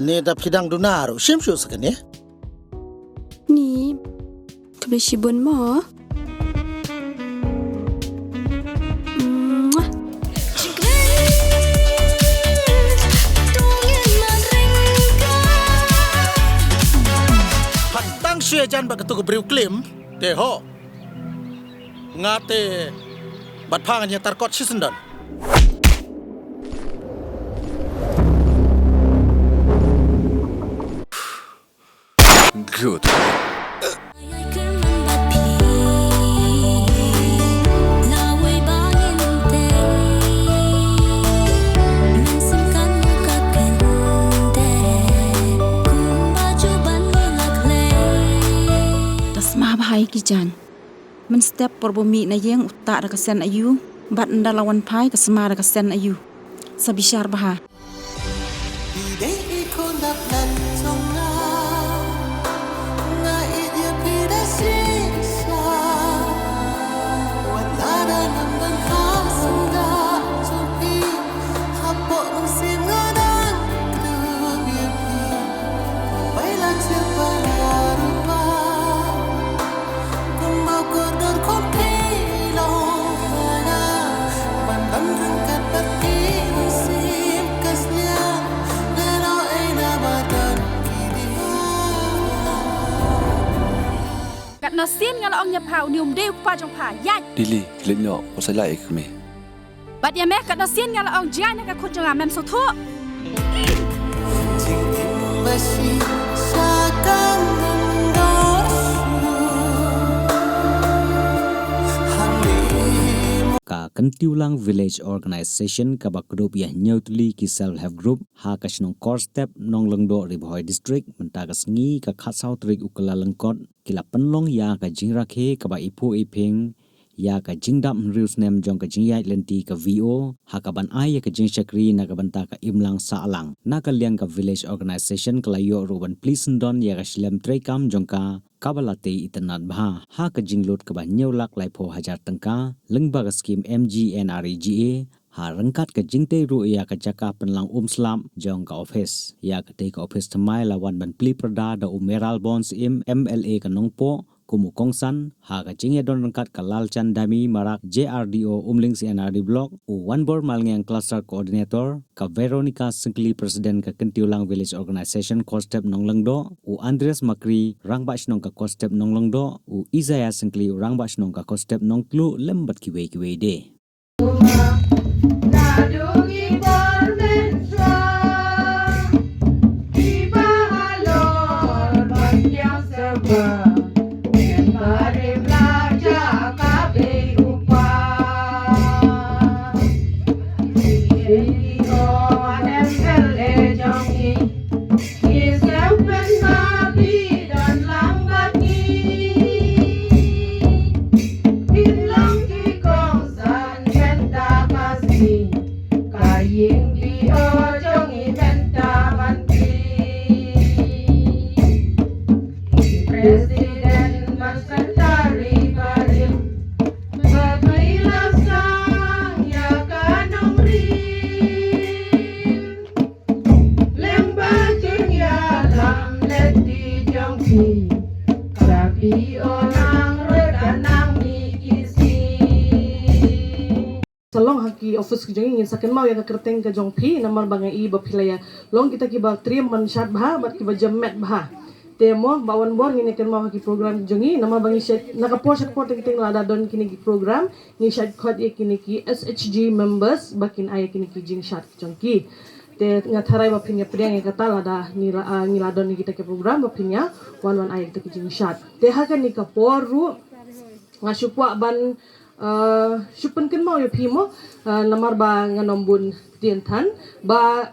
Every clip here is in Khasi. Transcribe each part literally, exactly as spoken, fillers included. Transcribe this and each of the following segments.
Ne da phi dang duna ruh, shim shuh sa kane. Ni, khublei shibun mo. Pha tang shu ïajan bad katu ka briew klim, te ho. Nga te bad pha ngan ïatar kot shisyndon. Good. Da sma bha ïa ki jaiñ. Mynstep por ba u mih na ïing u tah da ka sen aïu, bad ynda la wan phai ka sma da ka sen aïu. Sa bishar bha. Dei i khun dap lat jong nga, nga ïeit ïa phi da shisha. Wat la da ngam don ha sngewbha jong phi, hapoh mynsiem nga dang kdup ïa phi. Bai la jia para rupa. Katno sien nga la ong ïa pha, une um dei u kpa jong pha, ïaid. Lily, leit noh, u sa ïaid ïa ka kmie. Bad ïa me, katno sien nga la ong jngai na ka khun jong nga, mem sngewthuh. Ka Kyntiewlang Village Organization kaba kdup ïa hynñiew tylli ki Self Help Group ha ka shnong Korstep, Nonglyngdoh, Ri Bhoi District, mynta ka sngi ka khatsaw tarik u Kyllalyngkot, ki la pynlong ïa ka jingrakhe kaba iphuh iphieng ïa ka jingdap hynriew snem jong ka jingïaid lynti ka V O, ha kaban ai ïa ka jingshakri na ka bynta ka imlang sahlang. Na ka liang ka Village Organization ka la ïoh ruh ban plie syndon ïa ka shlem treikam jong ka, kaba la tei itynnad bha, ha ka jinglut kaba hynñiew lak laiphew hajar tyngka, lyngba ka skhim M G N R E G A, ha ryngkat ka jingtei ruh ïa ka jaka pynlang um slap jong ka ophis. Ïa katei ka ophis thymmai la wan ban plie pyrda da u Mayralborn Syiem, M L A ka Nongpoh, kum u kongsan, ha ka jingïadon ryngkat ka Lalchandani Marak, J R D O Umling C N R D Block, u Wanbor Malngiang Cluster Coordinator, ka Veronica Syngkli, President ka Kyntiewlang Village Organization Korstep Nonglyngdoh, u Andreas Makri, Rangbah Shnong ka Korstep Nonglyngdoh, u Isaiah Syngkli, u Rangbah Shnong ka Korstep Nongtluh, lem bad kiwei kiwei de. President, Secretary, Barim, Babai Lasang, ïa ka nongrim. Lem bad jingïalam lynti jong phi, ka P O nang red ka nang mih ki sngi. Sa long ha ki office ki jong ngi, ngin sa kynmaw ïa ka kyrteng ka jong phi, namar ba nga i ba phi la ïa long kita kiba triem ban shad bha bad kiba jem met bha. Te mo, Bah Wanbor, ngin ïa kynmaw ha ki program jong ngi, namar ba ngi shait, na ka por sha ka por te ki teng lada don kine ki program, ngi shait khot ïa kine ki S H G members ba kin ai ïa kine ki jingshad jong ki. Te nga tharai ba phin ïa pdiang ïa kata lada ngi la, ah, ngi la don ïa kita ki program ba phin ïa wan wan ai ïa kita ki jingshad. Te ha kane ka por ruh nga shu kwah ban, ah, shu pynkynmaw ïa phi mo, ah, namar ba ngan ym bun ktien than ba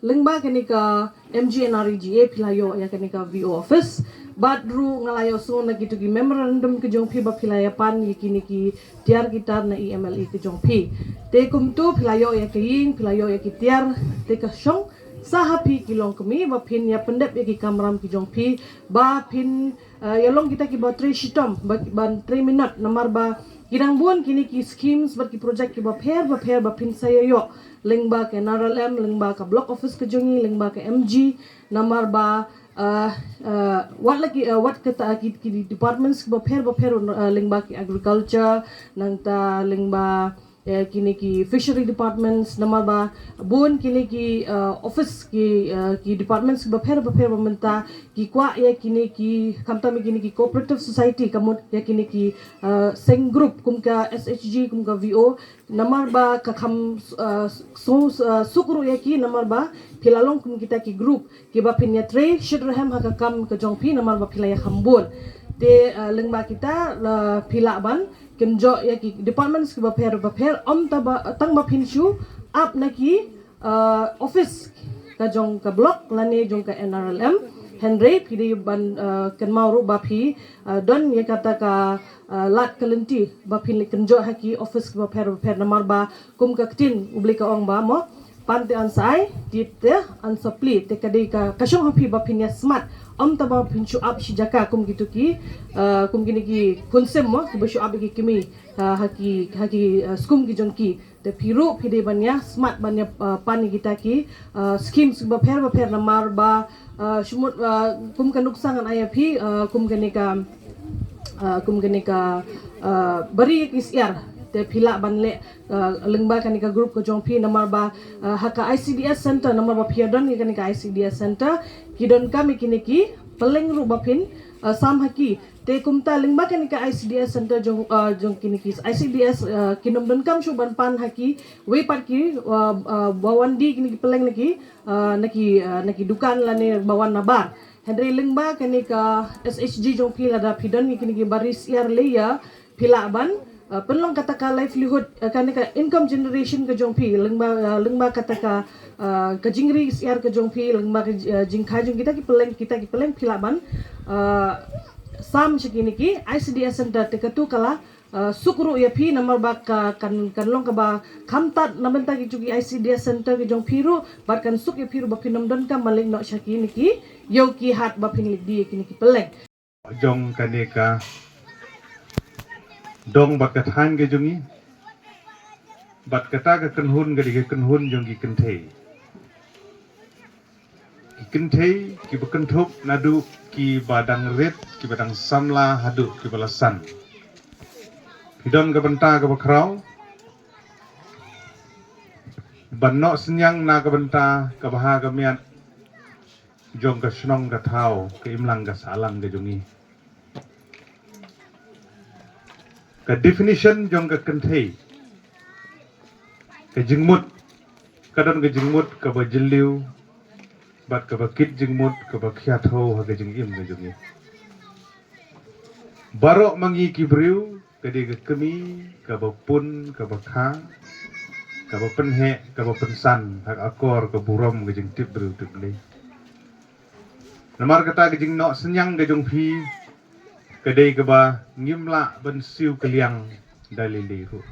lyngba kane ka M G N R E G A phi la ïoh ïa kane ka V O office. Bad ruh nga la ïohsngew na kitu ki memorandum ki jong phi ba phi la ïa pan ïa kine ki tiar ki tar na i M L A ki jong phi. Te kumtu phi la ïoh ïa ka ïing, phi la ïoh ïa ki tiar, te ka shong Sa ha phi ki longkmie ba phin ïa pyndep ïa ki kamram ki jong phi, ba phin, eh, ïa long kita kiba trei shitom, ba, ban trei minot, namar ba ki dang bun kine ki schemes bad ki project kiba pher ba pher ba phin sa ïa ïoh, lyngba ka N R L M, lyngba ka block office ka jong ngi, lyngba ka M G, namar ba, eh, eh, wat la ki, eh, wat kata ki, ki departments kiba pher ba pher, eh, lyngba ki agriculture, nangta lyngba, eh, kine ki fishery departments, namar ba bun kine ki, eh, office ki, eh, ki departments ba pher ba pher ba mynta ki kwah ïa kine ki, khamtam ïa kine ki cooperative society, ka mut ïa kine ki, eh, seng group kum ka S H G, kum ka V O, namar ba ka kham, eh, su-, eh, suk ruh ïa ki, namar ba phi la long kum kita ki group kiba phin ïa trei shitrhem ha ka kam ka jong phi, namar ba phi la ïa kham bun. Te, eh, lyngba kita, la phi lah ban kynjoh ïa ki departments kiba pher ba pher, ym tang ba, tang ba phin shu ap na ki, eh, office ka jong ka block lane jong ka N R L M. Hynrei phi dei ban, eh, kynmaw ruh ba phi, eh, don ïa kata ka, eh, lad ka lynti ba phin leit kynjoh ha ki office kiba pher ba pher, namar ba kum ka ktien U Blei ka ong ba mo, pan te yn sa ai, tip te yn sa plie, te ka dei ka, ka shong ha phi ba phin ïa smat, ym tang ba phin shu ap shi jaka kum kito ki, eh, kum kine ki khun sim mo, kiba shu ap ïa ki kmie, eh, ha ki, ha ki, eh, skum ki jong ki. Te phi ruh phi dei ban ïa smat ban ïa, eh, pan ïa kita ki, eh, schemes ba pher ba pher, namar ba, eh, shu mut, eh, kum ka nuksa ngan ai ïa phi, eh, kum kane ka, eh, kum kane ka, eh, bari ki syiar. Te phi lah ban leh, eh, lyngba kane ka group ka jong phi, namar ba, eh, ha ka I C D S center, namar ba phi ïa don ïa kane ka I C D S center, ki donkam ïa kine ki pylleng ruh ba phin, eh, sam ha ki. Te kumta lyngba kane ka I C D S center jong, eh, jong kine ki I C D S, eh, kin ym donkam shuh ban pan ha kiwei pat ki, eh, eh, ba wan die kine ki pylleng na ki, eh, na ki, eh, na ki dukan lane ba wan na bar. Hynrei lyngba kane ka S H G jong phi, lada phi don ïa kine ki bari syiar lei ïa, phi lah ban, eh, pynlong kata ka livelihood, eh, kane ka income generation ka jong phi, lyngba, eh, lyngba kata ka, eh, ka jingri syiar ka jong phi, lyngba ka, eh, jingkhie jong kita ki pylleng, kita ki pylleng phi lah ban, eh, sam sha kine ki I C D S center. Te katu ka la, eh, suk ruh ïa phi, namar ba ka, kan, kan long kaba kham tad na bynta ki jong ki I C D S center ki jong phi ruh, bad kan suk ïa phi ruh ba phin ym donkam ban leit noh sha kine ki ïew ki hat ba phin leit die ïa kine ki pylleng. Jong kane ka dong bad ka thaiñ ka jong ngi, bad kata ka kynhun ka dei ka kynhun jong ki kynthei. Ki kynthei kiba kynthup naduh kiba dang rit, kiba dang samla haduh kiba la san. Phi don ka bynta kaba khraw ban noh synñiang na ka bynta ka bha ka miat jong ka shnong ka thaw, ka imlang ka sahlang ka jong ngi. Ka definition jong ka kynthei, ka jingmut, ka don ka jingmut kaba jylliew bad kaba kit jingmut, kaba khia thew ha ka jingim ka jong ngi. Baroh ma ngi ki briew, ka dei ka kmie kaba pun, kaba kha, kaba pynheh, kaba pynsan ha ka akor ka burom ka jingtip briew tip Blei. Namar kata ka jingnoh synñiang ka jong phi ka dei kaba ngim lah ban siew kylliang da lei lei ruh.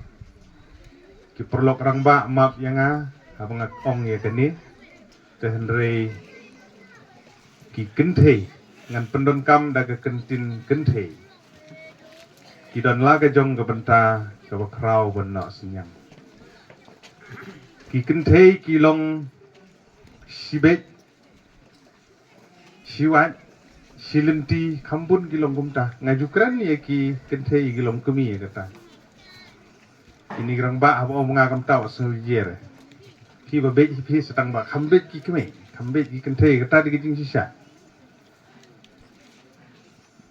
Ki paralok rangbah map ïa nga haba nga ong ïa kane, te hynrei ki kynthei, ngan pyndonkam da ka kyntien kynthei, ki don la ka jong ka bynta kaba khraw ban noh synñiang. Ki kynthei ki long shibit, shiwat, shilynti, kham bun ki long kumta. Nga ju kren ïa ki kynthei ki long kmie kata. Kine ki rangbah haba ong nga kumta wat sngew jer. Kiba beit hi phi sa tang ba kham beit ki kmie, kham beit ki kynthei, kata dei ka jingshisha.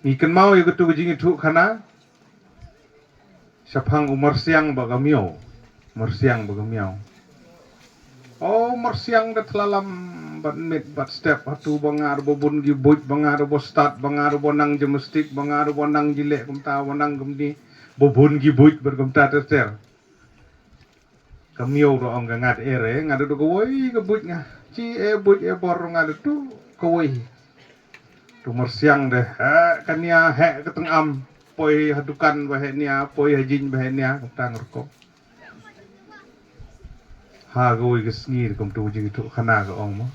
Ngi kynmaw ïa katu ka jingïathuh khana shaphang u myrsiang bad ka miaw. Myrsiang bad ka miaw. O myrsiang da thlalam bad miet bad step, hatu ba nga ruh ba bun ki buit, ba nga ruh ba stad, ba nga ruh ba nang gymnastic, ba nga ruh ba nang jileh kumta, ba nang kumne, ba bun ki buit bad kumta ter ter. Ka miaw ruh ong ka, nga te re, nga te duh kawei ka buit nga. Chi e buit e bor ruh nga te duh kawei. Tu myrsiang te, heh ka nia, heh ka tyngam, poi ha dukan ba heh nia, poi ha jing ba heh nia, kumta nga rukom. Ha kawei ka sngi te kumtu jingïathuh khana ka ong mo.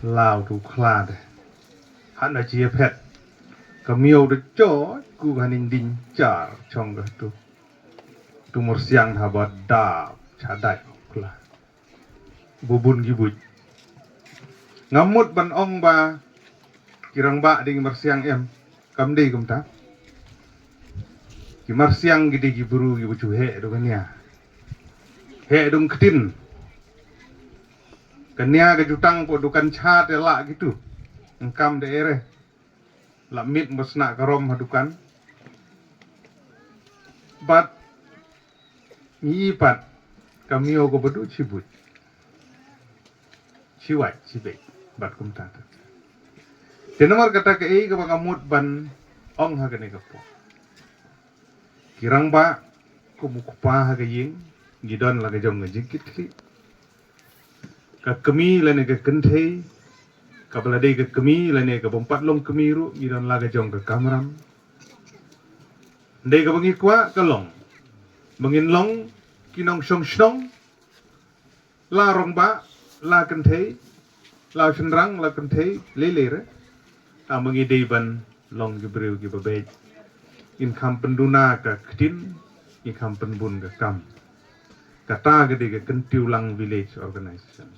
Law tu khlad. Hana chi phet. Ka miaw da choi ku ka ning ding char chong ka tu. Tu mursiang ha ba da cha dai kla. Bubun gi buj. Ngamut ban ong ba ki rangbah ding mursiang em. Kam dei kumta. Ki mursiang gi dei ki bru gi buchu he du kania. He dung ktin. Kania ka jutang po dukan cha te la gitu. Engkam de ere. La mit masna karom ha dukan. Bat ngi pat ka miaw ka badu chibut. Chiwat chibet. Bat kumta ta. Te namar kata ka ei ka ba ngamut ban ong ha kane ka po. Ki rangbah kum u kpa ha ka ïing ngi don la ka jong ka jingkit khlieh. Ka kmie lane ka kynthei ka ba la dei ka kmie lane ka bym pat long kmie ruh ngi don la ka jong ka kamram. Dei ka ba ngi kwah ka long ba ngin long ki nongshong shnong. La rangbah, la kynthei, la shynrang, la kynthei, lei lei re. Tang ba ngi dei ban long ki briew ki ba beit. Ngin kham pynduna ka ktin, ngin kham pynbun ka kam. Kata ka dei ka Kyntiewlang Village Organization.